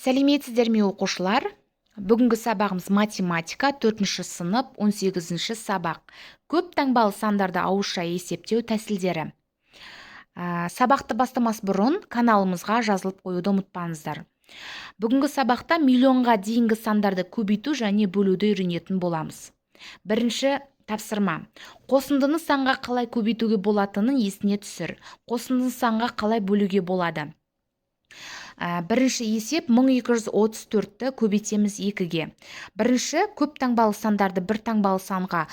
Сәлеметсіздер ме, оқушылар! Бүгінгі сабағымыз математика, 4 сынып, 18 сабақ. Көп таңбалы сандарды ауызша есептеу тәсілдері. Сабақты бастамас бұрын каналымызға жазылып қоюды ұмытпаңыздар. Бүгінгі сабақта миллионға дейінгі сандарды көбейту және бөлуді үйренетін боламыз. Бірінші тапсырма. Қосындыны санға қалай көбейтуге болатынын есіне түсір. Қосындыны санға қалай бөлуге болады? Бірінші есеп: 1234-ті көбейтеміз 2-ге. Бірінші көп таңбалы сандарды бір таңбалы санға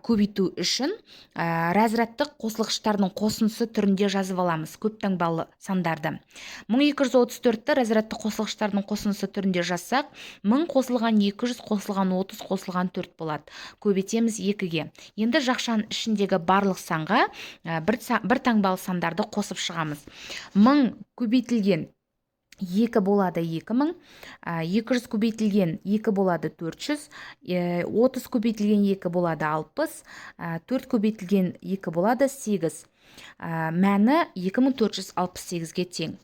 көбейту үшін разрядтық қосылғыштардың қосындысы түрінде жазып аламыз көп таңбалы сандарды. 1234-ті разрядтық қосылғыштардың қосындысы түрінде жазсақ, 1000 қосылған 200 қосылған 30 қосылған 4 болады. Көбейтеміз 2-ге. Енді жақшаның ішіндегі барлық санға бір таңбалы сандарды қосып шығамыз. 1000 көбейтілген 2 болады 2000, 200 көбейтілген 2 болады 400, 30 көбейтілген 2 болады 60, 4 көбейтілген 2 болады 8. Мәні 2468-ге тең.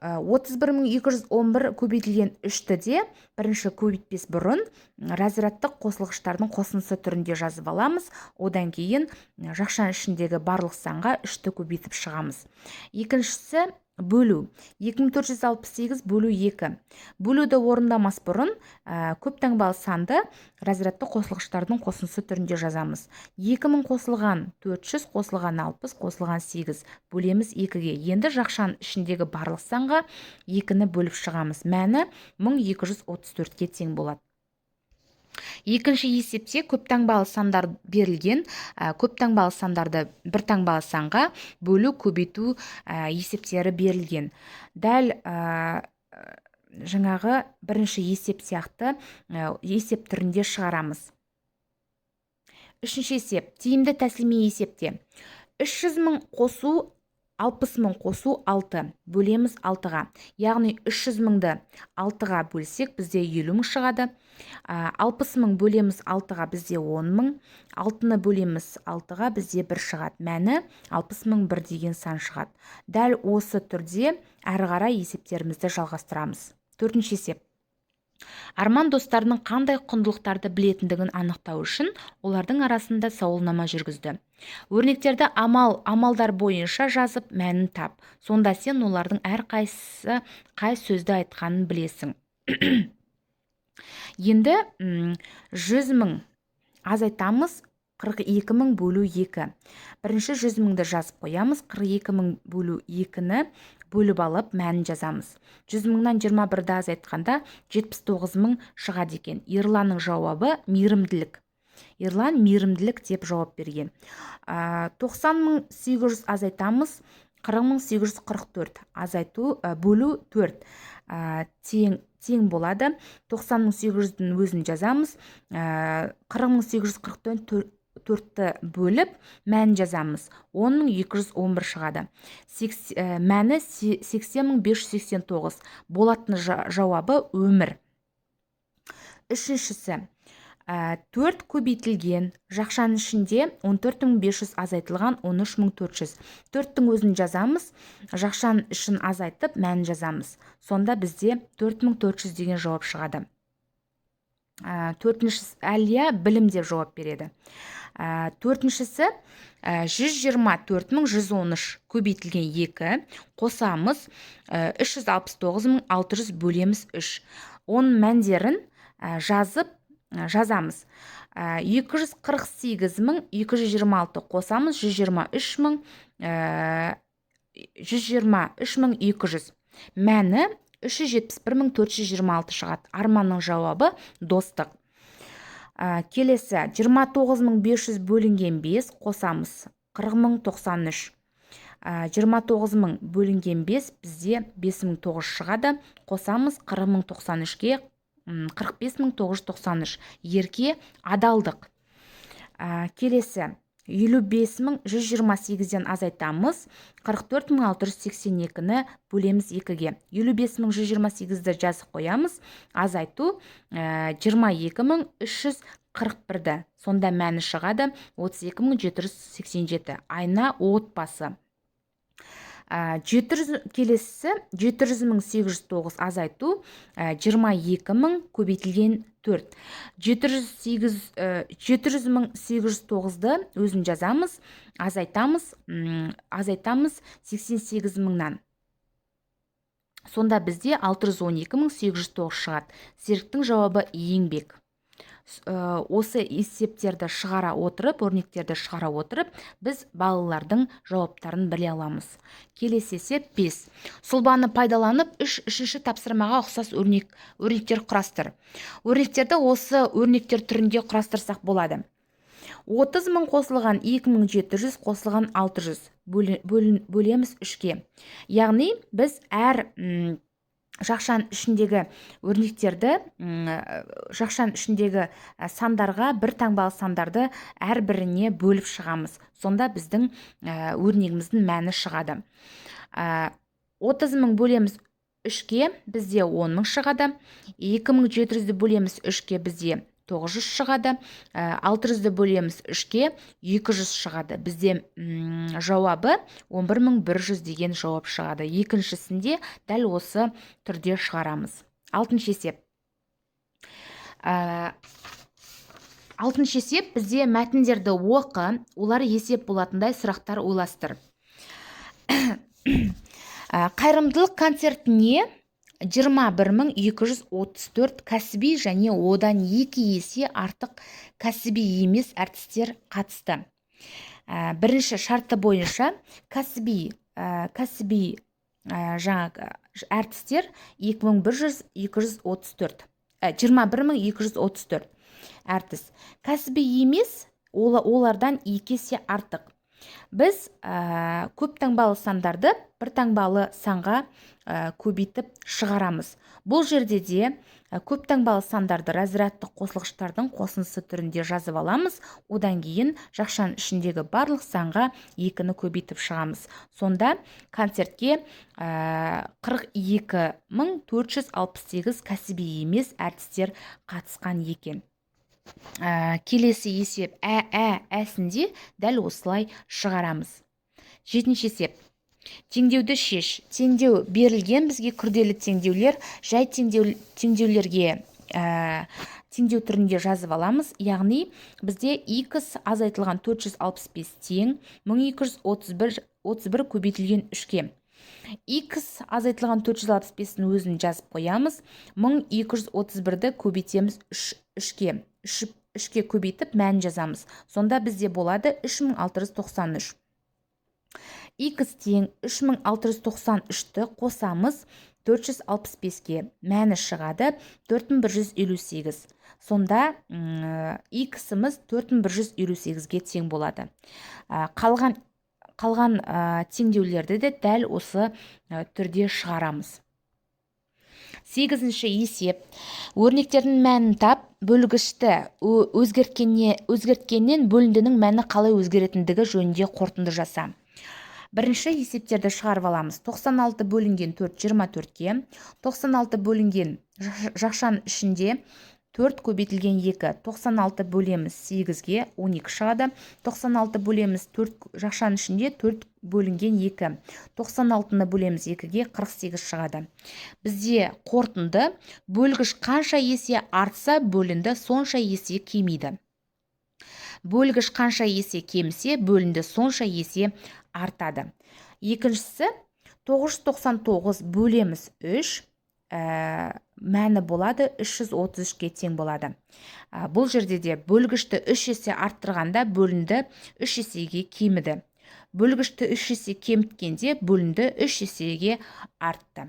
31211 көбейтілген 3-ті де бірінші көбейтпес бұрын разрядтық қосылғыштардың қосындысы түрінде жазып аламыз. Одан кейін жақшаның ішіндегі барлық санға 3-ті көбейтіп шығамыз. Екіншісі бөлу. 2468 бөлу 2. Бөлуді орындамас бұрын көп таңбалы санды разрядты қосылғыштардың қосындысы түрінде жазамыз. 2000 қосылған 400 қосылған 60 қосылған 8, бөлеміз 2-ге. Енді жақшаның ішіндегі барлық санға 2-ні бөліп шығамыз. Мәні 1234-ке тең болады. Екінші есепте көп таңбалы сандар берілген, көп таңбалы сандарды бір таңбалы санға бөлу, көбейту есептері берілген. Дәл жаңағы бірінші есеп сияқты есеп түрінде шығарамыз. Үшінші есеп: тиімді тәсілмен есепте. 300 мың қосу 60 мың қосу 6, бөлеміз 6-ға. Яғни 300 мыңды 6-ға бөлсек, бізде 50 мың шығады. 60 мың бөлеміз 6-ға, бізде 10 мың. 6-ны бөлеміз 6-ға, бізде 1 шығады. Мәні 60 мың 1 деген сан шығады. Дәл осы түрде әрі қарай есептерімізді жалғастырамыз. Төртінші есеп. Арман достарының қандай құндылықтарды білетіндігін анықтау үшін олардың арасында сауалнама жүргізді. Өрнектерді амалдар бойынша жазып, мәнін тап. Сонда сен олардың әрқайсысы қай сөзді айтқанын білесің. Енді 100 мың азайтамыз 42 мың бөлу 2. Бірінші 100 мыңды жазып қоямыз. 42 мың бөлу 2-ні бөліп алып, мәнін жазамыз. 100 мыңнан 21-ді азайтқанда 79 мың шығады екен. Ерланның жауабы мейірімділік. Ерлан мейірімділік деп жауап берген. 90 мың 800 азайтамыз 40 мың 844, азайту, бөлу 4 тең болады. 90 мың 800-дің өзін жазамыз. 40 мың 844 төртті бөліп, мәнін жазамыз. 10 211 шығады. Мәні 80 589. Болаттың жауабы өмір. Үшіншісі: 4 көбейтілген жақшаның ішінде 14 500 азайтылған 13 400. Төрттің өзін жазамыз, жақшаның ішін азайтып, мәнін жазамыз. Сонда бізде 4400 деген жауап шығады. Төртіншісі: Әлия білім деп жауап береді. Төртіншісі: 124 113 көбейтілген 2 қосамыз 369 600 бөлеміз 3. Оның мәндерін жазып жазамыз. 248 226 қосамыз 123 200. Мәні 371 426 шығады. Арманның жауабы достық. Келесі: 29 500 бөлінген 5 қосамыз 40 093. 29 000 бөлінген 5 бізде 5900 шығады. Қосамыз 40 093-ке 45 993. Ерке адалдық. Келесі: 55 128-ден азайтамыз 44 682-ні, бөлеміз 2-ге. 55 128-ді жазып қоямыз, азайту 22 341-ді. Сонда мәні шығады 32 787. Айна отбасы. 700, келесісі 700 809 азайту 22 000 көбейтілген 4. 708, 700 809-ды өзін жазамыз, азайтамыз 88 мыңнан. Сонда бізде 612 809 шығады. Серіктің жауабы еңбек. Осы есептерді шығара отырып, өрнектерді шығара отырып, біз балалардың жауаптарын біле аламыз. Келесі есеп 5. Сұлбаны пайдаланып, үшінші тапсырмаға ұқсас өрнектер құрастыр. Өрнектерді осы өрнектер түрінде құрастырсақ болады. 30 мың қосылған 2700 қосылған 600 бөлеміз үшке. Яғни біз әр жақшаның ішіндегі өрнектерді, жақшаның ішіндегі сандарға, бір таңбалы сандарды әрбіріне бөліп шығамыз. Сонда біздің өрнегіміздің мәні шығады. 30 мың бөлеміз үшке, бізде 10 мың шығады. 2700-ді бөлеміз үшке, бізде 900 шығады. 600-ді бөлеміз үшке, 200 шығады. Бізде жауабы 11 100 деген жауап шығады. Екіншісінде дәл осы түрде шығарамыз. Алтыншы есеп. Алтыншы есеп бізде: мәтіндерді оқы, олар есеп болатындай сұрақтар ойластыр. Қайырымдылық концертіне 21 234 кәсіби және одан екі есе артық кәсіби емес әртістер қатысты. Бірінші шарты бойынша кәсіби жаңағы әртістер 2100 234, 21 234 әртіс. Кәсіби емес олардан екі есе артық. Біз көп таңбалы сандарды бір таңбалы санға көбейтіп шығарамыз. Бұл жерде де көп таңбалы сандарды разрядтық қосылғыштардың қосындысы түрінде жазып аламыз. Одан кейін жақшаның ішіндегі барлық санға екіні көбейтіп шығамыз. Сонда концертке 42 468 кәсіби емес әртістер қатысқан екен. Келесі есеп ә ә әсінде дәл осылай шығарамыз. Жетінші есеп: теңдеуді шеш. Теңдеу берілген бізге, күрделі теңдеулер. Жай теңдеулерге теңдеу түрінде жазып аламыз. Яғни бізде x азайтылған 465 тең 1231 31 көбейтілген 3-ке. X азайтылған 465-ін өзін жазып қоямыз. 1231-ді көбейтеміз 3-ке, 3-ке көбейтіп, мән жазамыз. Сонда бізде болады 3693. X тең 3693-ті қосамыз 465-ке, мәні шығады 4158. Сонда x-іміз 4158-ге тең болады. Қалған теңдеулерді де дәл осы түрде шығарамыз. Сегізінші есеп: өрнектердің мәнін тап, бөлгішті өзгерткеннен бөліндінің мәні қалай өзгеретіндігі жөнінде қорытынды жаса. Бірінші есептерді шығарып аламыз. 96 бөлінген 4 24-ке. 96 бөлінген жақшаның ішінде 4 көбейтілген 2. 96 бөлеміз 8-ге, 12 шығады. 96 бөлеміз 4, жақшаның ішінде 4 бөлінген 2. 96-ны бөлеміз 2-ге, 48 шығады. Бізде қорытынды: бөлгіш қанша есе артса, бөлінді сонша есе кемиді. Бөлгіш қанша есе кемісе, бөлінді сонша есе артады. Екіншісі: 999 бөлеміз 3, мәні болады 333-ке тең болады. Бұл жерде де бөлгішті 3 есе арттырғанда, бөлінді 3 есеге кеміді. Бөлгішті 3 есе кеміткенде, бөлінді 3 есеге артты.